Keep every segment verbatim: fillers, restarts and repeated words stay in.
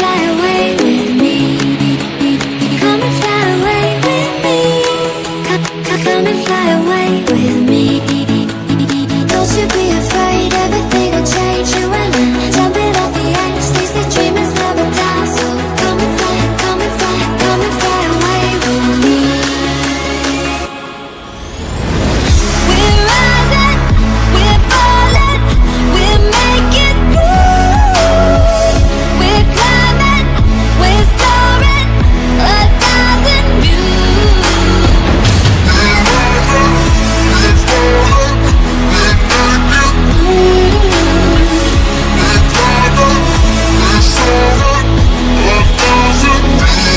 Fly away with me. Come and fly away with me. Come, come, come and fly away with me. Don't you be afraid, everything will change. You and I, jumping off the edge. They say dreamers never die, so come and fly, come and fly, come and fly away with me. We're rising, we're falling, we're making moves. We're climbing, we're soaring, a thousand views. We're rising, we're falling, we're making moves. We're climbing, we're soaring, a thousand views.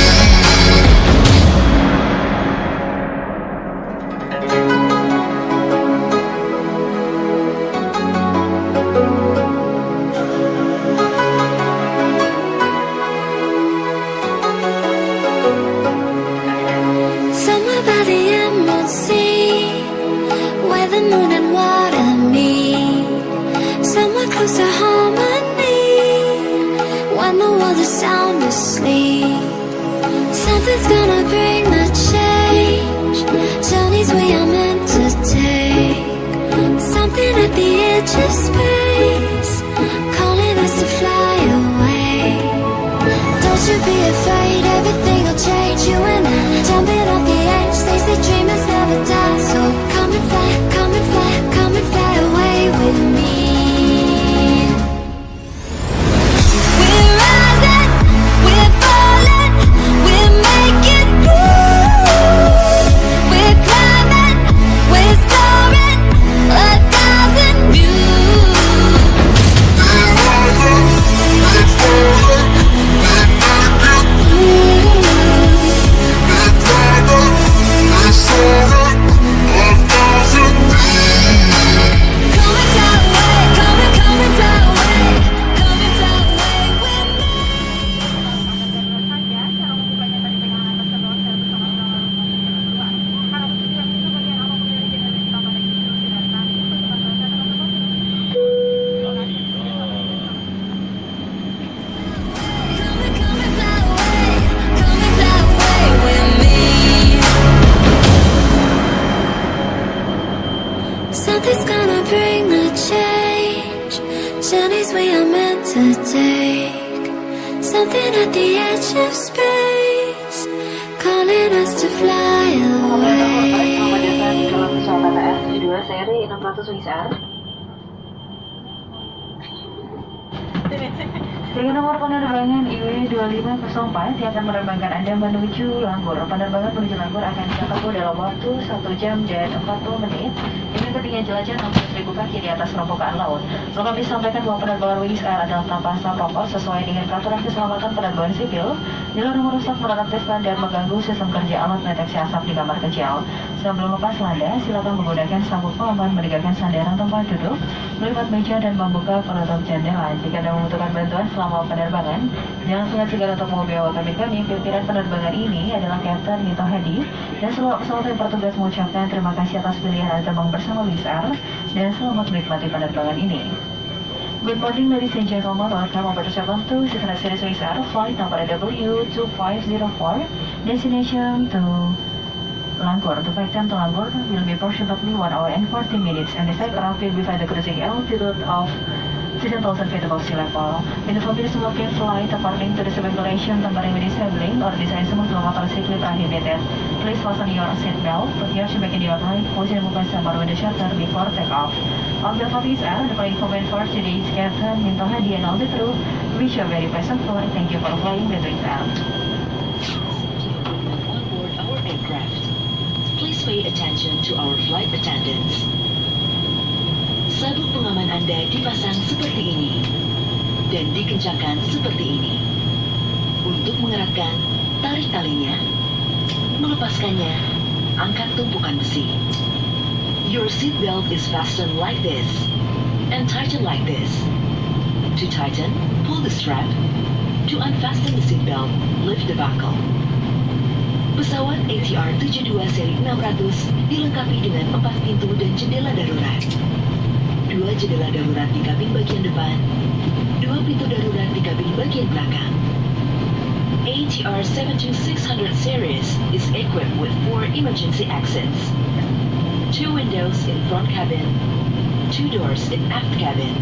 Somewhere by the emerald sea, where the moon and water meet, somewhere close to harmony, when the world is sound asleep. Something's gonna bring the change. Journeys we are meant to take. Something at the edge of space, calling us to fly away. Don't you be afraid, everything will change. You and I, jumping off the edge. They say dreamers never die, so come and fly, come and fly, come and fly away with me. We're rising, we're falling, we're making moves. We're climbing, we're soaring, a thousand views. We're rising, we're falling, we're making moves. We're climbing, we're soaring, a thousand views. Come and fly away, come and, come and fly away, come and fly away with me. Something's gonna bring the change. Journeys we are meant to take. Something at the edge of space, calling us to fly away. Dengan nomor penerbangan, dengan nomor penerbangan I W dua lima kosong empat yang akan menerbangkan Anda menuju Langgur. Penerbangan menuju Langgur akan dilakukan dalam waktu satu jam dan empat puluh menit dengan ketinggian jelajah enam belas ribu kaki di atas permukaan laut. Perlu kami sampaikan bahwa penerbangan Wings Air adalah tanpa asap rokok sesuai dengan peraturan keselamatan penerbangan sipil. Bila rumah rusak, merusak, aktifkan dan mengganggu sistem kerja alat pendeteksi asap di kamar kecil. Sebelum lepas landas, silakan menggunakan sabuk pengaman, menegakkan sandaran tempat duduk, melipat meja, dan membuka penutup jendela. Jika Anda membutuhkan bantuan selama penerbangan, jangan segan-segan untuk menghubungi awak kabin kami. Pimpinan penerbangan ini adalah Kapten Minto Hadi, dan seluruh pesawat yang bertugas mengucapkan terima kasih atas pilihan Anda terbang bersama Wings Air, dan selamat menikmati penerbangan ini. Good morning, ladies and gentlemen. Welcome aboard Sabang to Cessna Series Wings Air flight number W two five zero four, destination to Langgur. The flight time to Langgur will be approximately one hour and forty minutes, and the flight aircraft will be flying at the cruising altitude of fifteen thousand feet above sea level. Information about the flight, according to the circulation, temporary disabling or disengagement from motor is strictly prohibited. Please fasten your seat belt, put your seat back in your right position, and move aside from the shelter before takeoff. On behalf of Wings Air, the flight informant for today is Captain Minto Hadi and all the crew wish you a very pleasant flight. Thank you for flying with Wings Air. On board our aircraft. Please pay attention to our flight attendants. Sabuk pengaman Anda dipasang seperti ini dan dikencangkan seperti ini. Untuk mengeratkan, tarik talinya. Melepaskannya, angkat tumpukan besi. Your seat belt is fastened like this and tighten like this. To tighten, pull the strap. To unfasten the seat belt, lift the buckle. Pesawat A T R tujuh dua seri enam ratus dilengkapi dengan empat pintu dan jendela darurat. Dua jendela darurat di kabin bagian depan, dua pintu darurat di kabin bagian belakang. A T R seven two six hundred series is equipped with four emergency exits, two windows in front cabin, two doors in aft cabin.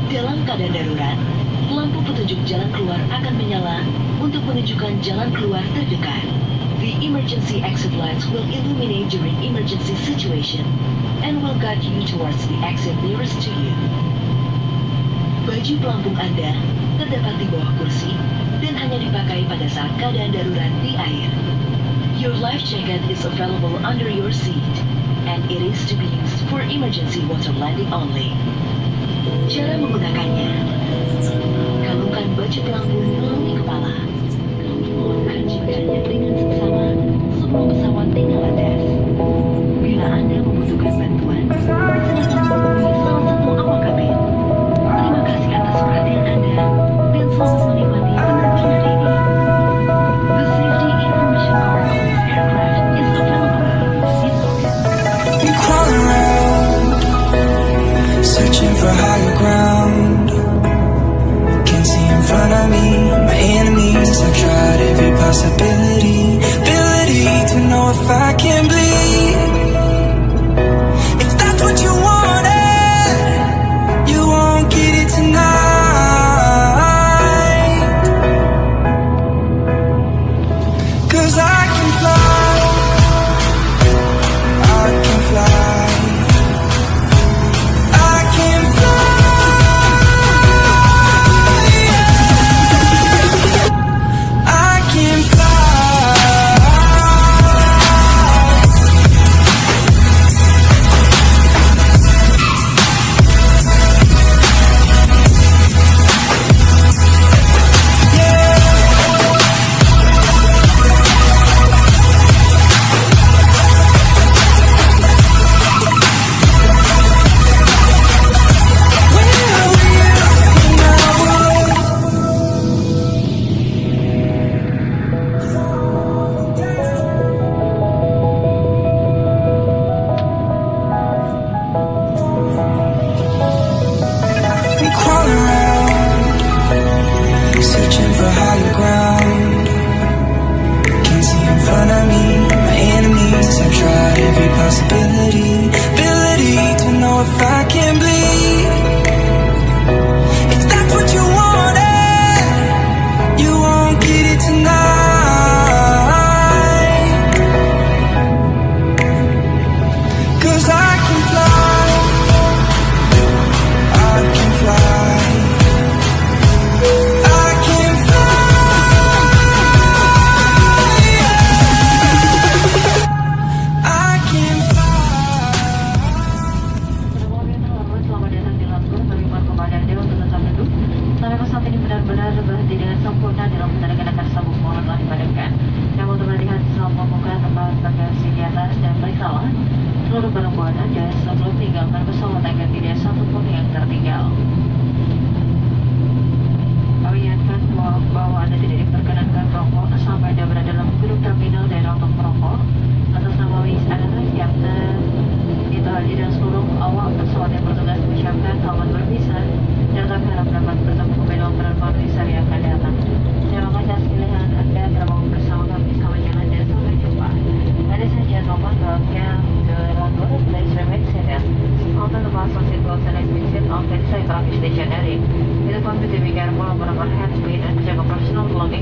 Dalam keadaan darurat, lampu petunjuk jalan keluar akan menyala untuk menunjukkan jalan keluar terdekat. The emergency exit lights will illuminate during emergency situation and will guide you towards the exit nearest to you. Baju pelampung Anda terdapat di bawah kursi dan hanya dipakai pada saat keadaan darurat di air. Your life jacket is available under your seat, and it is to be used for emergency water landing only. Cara menggunakannya: kalungkan baju pelampung melalui kepala. Kami mohon kerja banyak dengan seksama sebelum pesawat tinggal landas. Bila Anda membutuhkan bantuan, silakan hubungi salah satu awak kabin. Terima kasih atas perhatian Anda dan selamat menikmati penerbangan ini. The safety information card on this aircraft is available in I'm crawling around, searching for higher ground. Can't see in front of me, my enemies. I've tried every possibility, ability to know if I can bleed. If that's what you wanted, you won't get it tonight. 'Cause I can fly, I can fly, I can fly, I can fly. I'm crawling around, searching for higher ground. Can't see in front of me, my enemies. I've tried every possibility, ability to know if I can bleed. If that's what you wanted, you won't get it tonight. 'Cause I can fly, I can fly, I can fly, I can fly. Selamat datang di Lambung, kami mohon kepada Anda untuk tetap teduh. Tangan saat ini benar-benar berhenti dengan sempurna dalam tanda kata tersambung, mohon dipadatkan. Namun untuk melihat selama membuka tempat bagasi di atas dan periksalah seluruh barang bawaan Anda sebelum meninggalkan pesawat agar tidak satu pun yang tertinggal. Kami ingatkan bahwa, bahwa Anda tidak diperkenankan merokok sampai Anda berada dalam gedung terminal daerah untuk merokok. Atas nama Wings Airlines yang ter-, itu hadir dan seluruh awak pesawat yang bertugas mengucapkan selamat berpisah dan kami harap dapat bertemu kembali dalam penerbangan besar yang akan datang. Terima kasih atas pilihan Anda terbang bersama kami. Selamat jalan dan sampai jumpa. Ladies and gentlemen, welcome to London. Please remain seated until the last seat belts and exit on the side traffic station area. It is important to be careful of overhead bin and check personal belongings.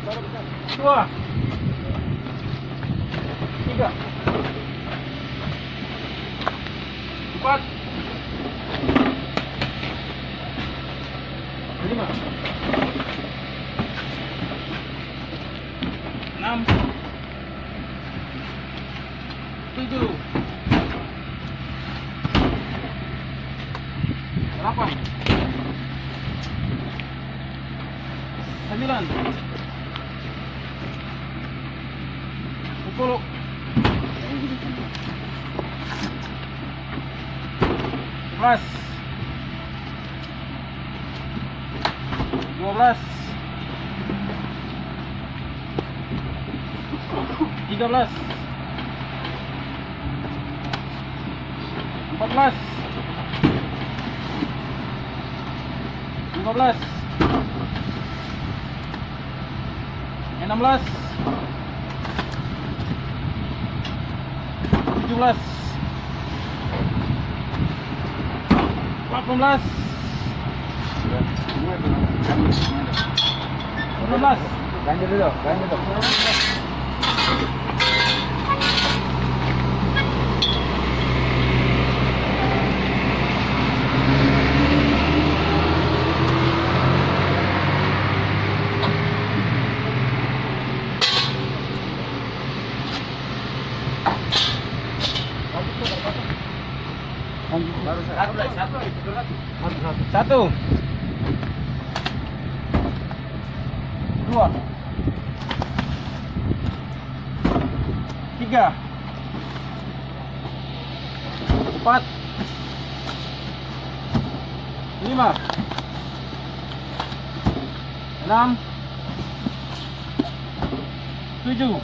Dua. Tiga. Empat. Lima. Enam. Tujuh. Delapan. Sembilan. Sepuluh. Sebelas. Dua belas. Tiga belas. Empat belas. Lima belas. Enam belas. Tujuh belas. Delapan belas. Sembilan belas. Ganjil dulu, ganjil dulu. Satu. Dua. Tiga. Empat. Lima. Enam. Tujuh.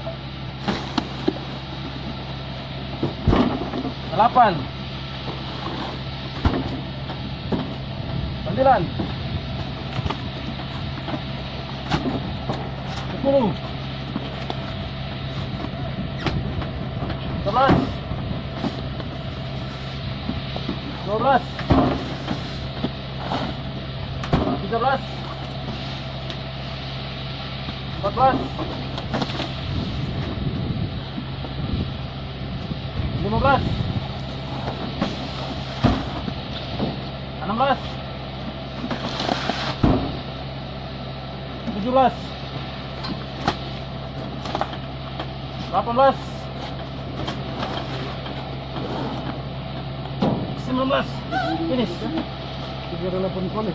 Delapan. Sembilan. Sepuluh. Sebelas. Dua belas. Tiga belas. Empat belas. Lima belas. Enam belas. Tujuh belas. Delapan belas. Sembilan belas. Finish. Tiga delapan kali.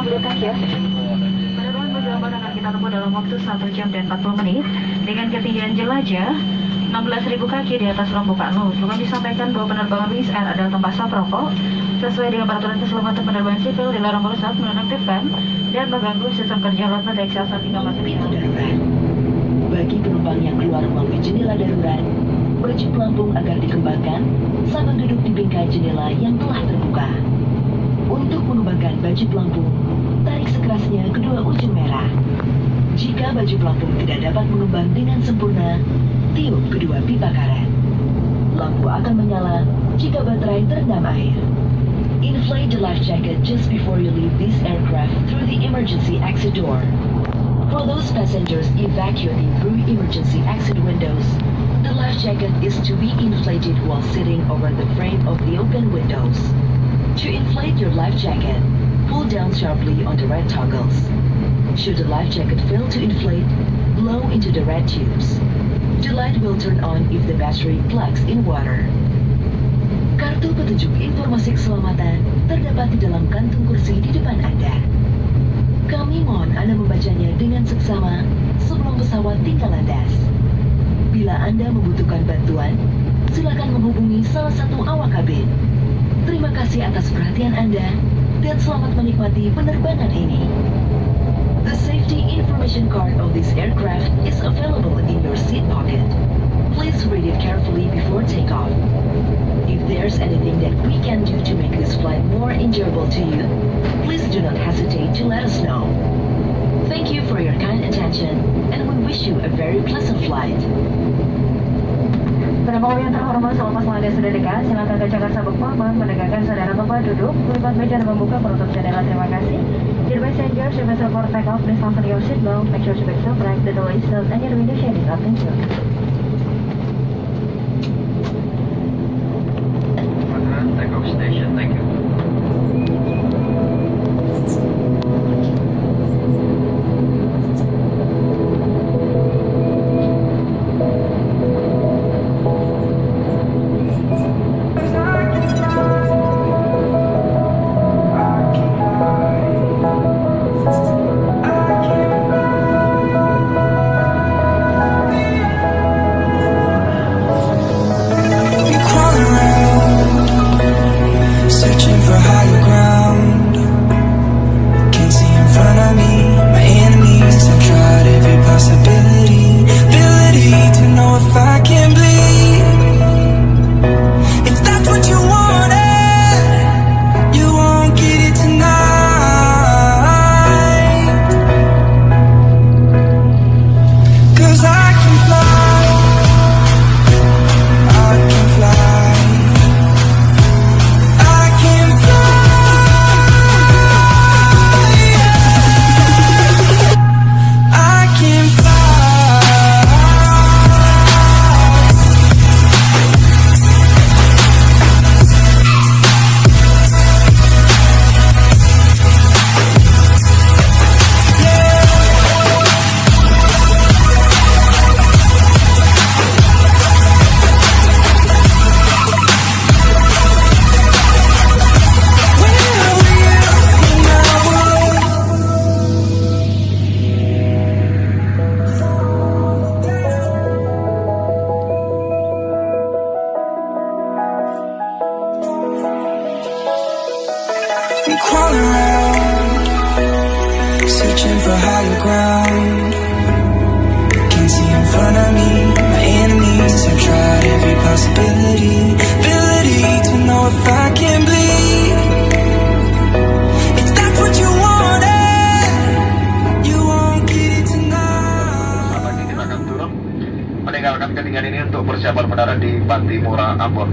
Penerbangan Batu Ambon akan kita tempuh dalam waktu satu jam dan empat puluh menit dengan ketinggian jelajah enam belas ribu kaki di atas permukaan laut. Perlu kami sampaikan bahwa penerbangan Wings Air adalah tempat asap rokok. Sesuai dengan peraturan keselamatan penerbangan sipil, dilarang merusak, menonaktifkan, dan mengganggu sistem kerja alat deteksi asap hingga mati. Pintu darurat. Bagi penumpang yang keluar melalui jendela darurat, baju pelampung agar dikembangkan sambil duduk di bingkai jendela yang telah terbuka. Untuk mengembangkan baju pelampung, tarik sekerasnya kedua ujung merah. Jika baju pelampung tidak dapat mengembang dengan sempurna, tiup kedua pipa karet. Lampu akan menyala jika baterai terendam air. Inflate the life jacket just before you leave this aircraft through the emergency exit door. For those passengers evacuating through emergency exit windows, the life jacket is to be inflated while sitting over the frame of the open windows. To inflate your life jacket, pull down sharply on the red toggles. Should the life jacket fail to inflate, blow into the red tubes. The light will turn on if the battery plugs in water. Kartu petunjuk informasi keselamatan terdapat di dalam kantung kursi di depan Anda. Kami mohon Anda membacanya dengan seksama sebelum pesawat tinggal landas. Bila Anda membutuhkan bantuan, silakan menghubungi salah satu awak kabin. Terima kasih atas perhatian Anda, dan selamat menikmati penerbangan ini. The safety information card of this aircraft is available in your seat pocket. Please read it carefully before takeoff. If there's anything that we can do to make this flight more enjoyable to you, please do not hesitate to let us know. Thank you for your kind attention, and we wish you a very pleasant flight. Penumpang yang terhormat, selepas landas sudah dekat, silakan kencangkan sabuk pengaman, menegakkan saudara tempat duduk, melipat meja dan membuka penutup jendela. Terima kasih. Dear passengers, you must report take off, please fasten your seat belt, make sure to be seatbelt, the door is locked, and your window shade is up. Thank you. Take off station, thank you. Searching for higher ground. Can't see in front of me, my enemies. I've tried every possibility, ability to know if I can bleed. If that's what you wanted, you won't get it tonight. 'Cause I can fly, I can fly. I can fly, yeah. I can fly. I'm crawling around, searching for higher ground. Can't see in front of me, my enemies. I've tried every possibility, ability to know if I can bleed. If that's what you wanted, you won't get it tonight. Sebentar lagi kita akan turun. Meninggalkan ketinggian ini untuk persiapan mendarat di Pattimura, Ambon.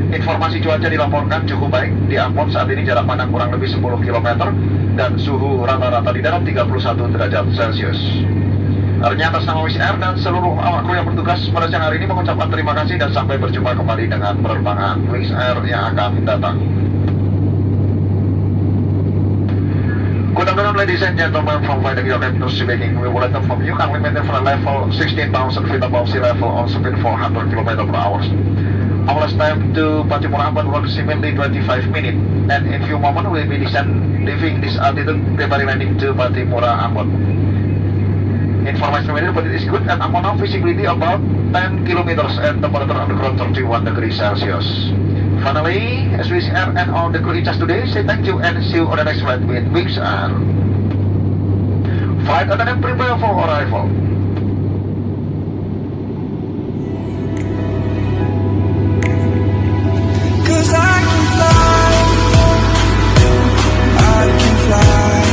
Informasi cuaca dilaporkan cukup baik di Ambon saat ini, jarak pandang kurang lebih sepuluh kilometer dan suhu rata-rata di darat tiga puluh satu derajat Celcius. Harinya atas nama Wings Air dan seluruh awak kru yang bertugas pada siang hari ini mengucapkan terima kasih dan sampai berjumpa kembali dengan penerbangan Wings Air yang akan datang. Good afternoon, ladies and gentlemen, from Flight Deck, your captain speaking. We would like to inform you currently maintain flight level sixteen thousand feet above sea level on speed four hundred kilometer per hour. Last time to Pattimura Ambon, approximately twenty-five minutes, and in few moment we'll be descend, leaving this altitude, preparing landing to Pattimura Ambon. Information available is good, and Ambon now visibility about ten kilometers and temperature underground thirty-one degrees Celsius. Finally, S W C R and all the crew in charge today say thank you and see you on the next flight with Wings Air. Flight attendant, prepare for arrival. 'Cause I can fly, I can fly,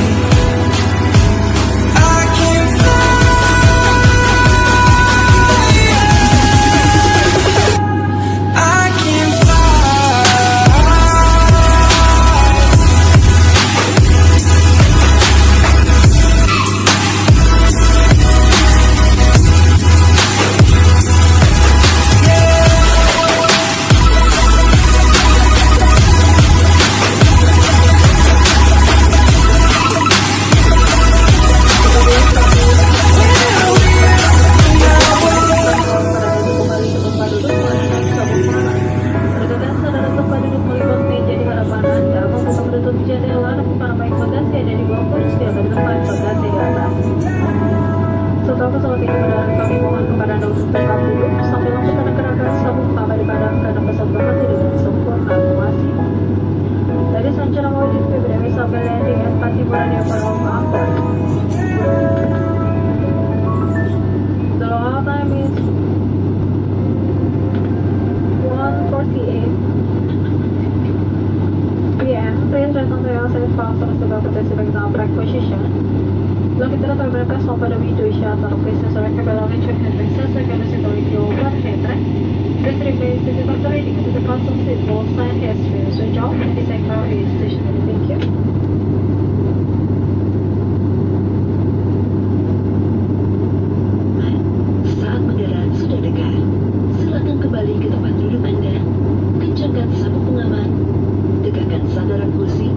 I can fly. I can fly. Rekan-rekan saudara tempat duduk melipat meja di hadapan Anda, membuka penutup jendela, dan para baik bagasi ada di bawah kursi atau di tempat bagasi di atas. Setelah pesawat ini mendarat, kami mohon kepada Anda untuk tetap duduk sambil lampu tanda gerakan sabuk pengaman dipadamkan dan pesawat berhenti dengan sempurna. Terima kasih. Ladies and gentlemen, we did prepare to landing at Pattimura Airport of Ambon. The arrival time is one forty-eight P M. Please return to your seat fasten your seatbelt, protect your back, upright position. Looking to the fore, open the window shutter, please ensure your cabin lamp is turned on, second seat door is open, hand rail. Please remain seated after reading to the fasten seat belt sign has been switched off and the second car is stationary. Thank you. Saat mendarat sudah dekat, silakan kembali ke tempat duduk Anda, kencangkan sabuk pengaman, tegakkan sandaran kursi,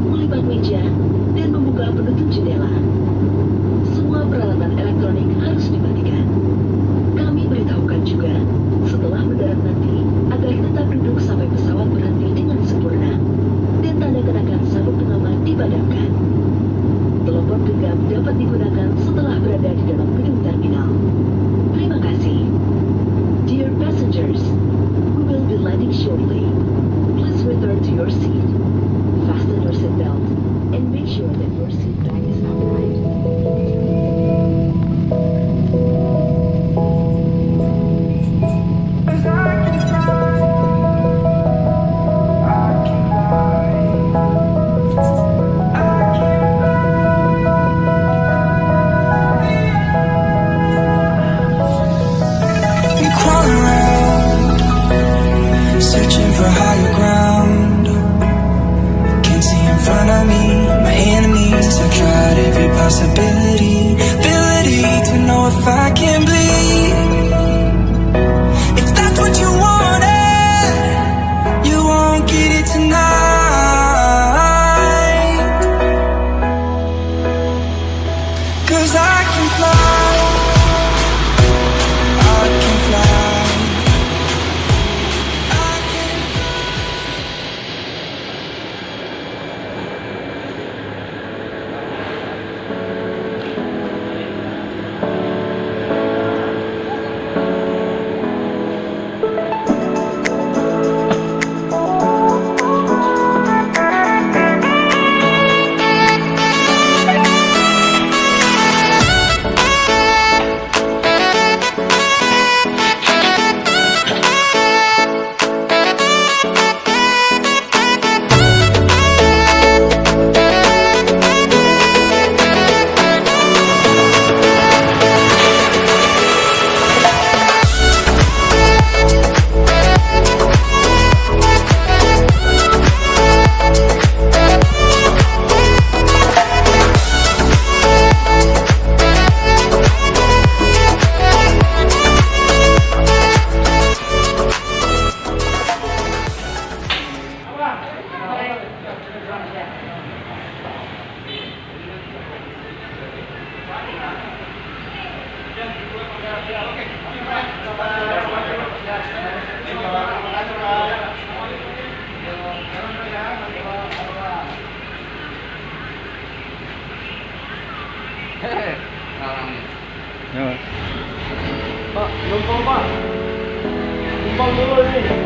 melipat meja, dan membuka penutup jendela. Semua peralatan elektronik harus dimatikan. Kami beritahukan juga, setelah mendarat nanti, agar tetap duduk sampai pesawat berhenti dengan sempurna dan tanda kenakan sabuk pengaman dipadamkan. Telepon genggam dapat digunakan setelah berada di dalam gedung terminal. Terima kasih. Dear passengers, we will be landing shortly. Please return to your seat. Fasten your seat belt and make sure that your seat belt is upright. I'm crawling around, searching for higher ground. Can't see in front of me, my enemies. I've tried every possibility, ability to know if I can bleed. If that's what you wanted, you won't get it tonight. 'Cause I can fly, I can fly, I can fly. Pak, numpang, Pak. Numpang dulu ini.